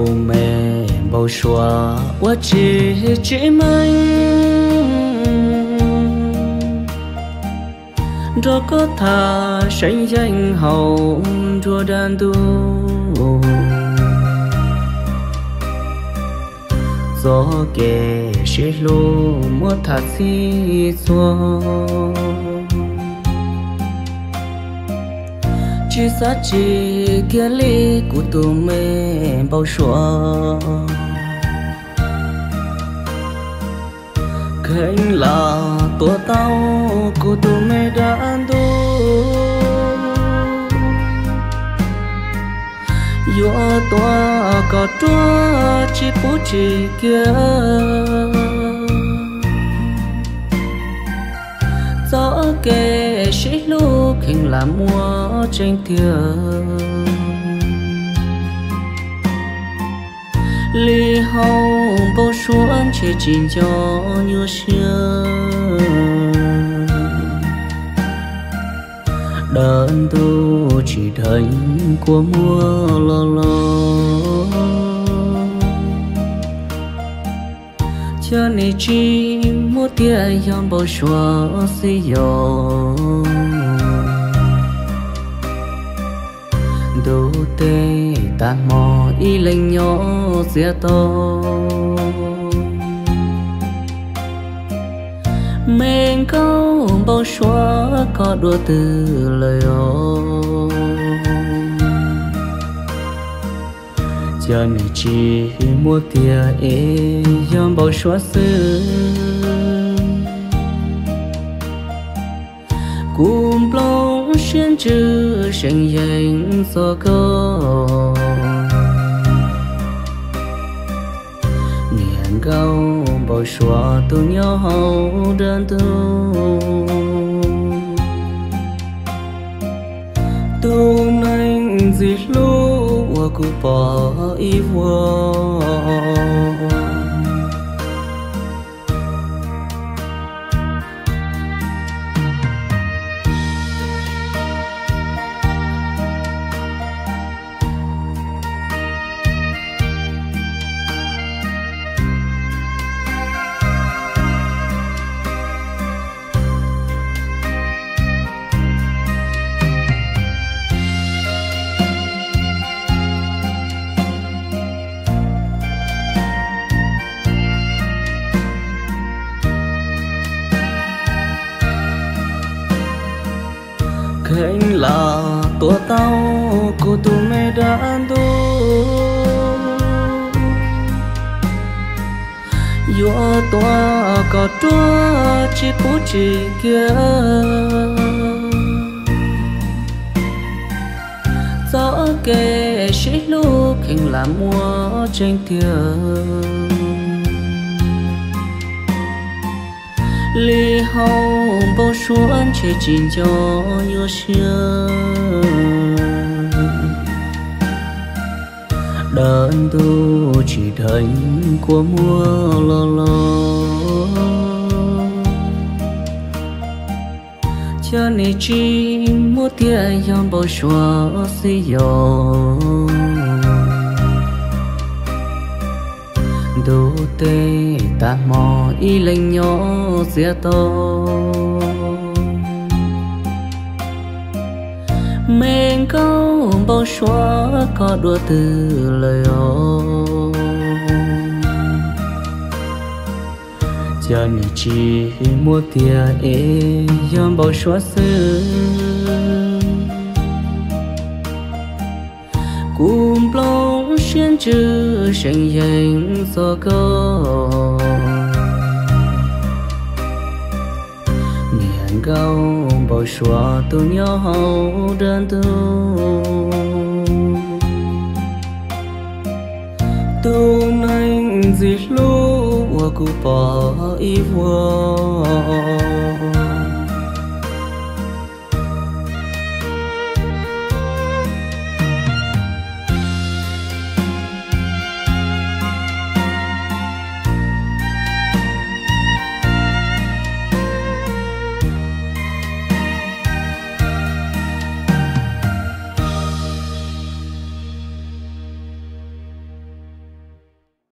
Tus me npau suav ua tsis tsim meej, nrog koj tham seev yees haus nruab dab ntub. Txoj kev sib hlub muab tham txhij txhua, tsis xav tsim kiag li kuv tus me npau suav. Kheev lam tuav tau kuv tus me dab ntub, yuav tua kom ruaj tsis pub tsim kiag. Txoj kev sib hlub kheev lam muaj tseeb tiag. Li hauv npau suav ntshe tsis nco nyuaj siab. Dab ntub tsis dheev kua muag los los, cas nim tsis muab tiag yog npau suav xwb yom. Ntuj teb tag hmo ib leeg nyob txias tau. Me nkauj npau suav koj dua twg lawm os? Cas nim tsis muab tiag es yog npau suav xwb. Kuv nplooj siab ntsws seev yees txog koj. Niam nkauj npau suav tus nyob hauv dab ntub, tus neeg ntxim hlub uas kuv pom ib vuag. Kheev lam tuav tau kuv tus me dab ntub, yuav tua kom ruaj tsis pub tsim kiag. Txoj kev sib hlub kheev lam muaj tseeb tiag. Li hauv npau suav ntshe tsis nco nyuaj siab. Dab ntub tsis dheev kua muag los los, cas nim tsis muab tiag yog npau suav xwb yom. Ntuj teb tag hmo ib leeg nyob txias tau. Me nkauj npau suav koj dua twg lawm os? Cas nim tsis muab tiag es yog npau suav xwb. Kuv nplooj siab ntsws seev yees txog koj. Niam nkauj npau suav tus nyob hauv dab ntub, tus neeg ntxim hlub uas kuv pom ib vuag.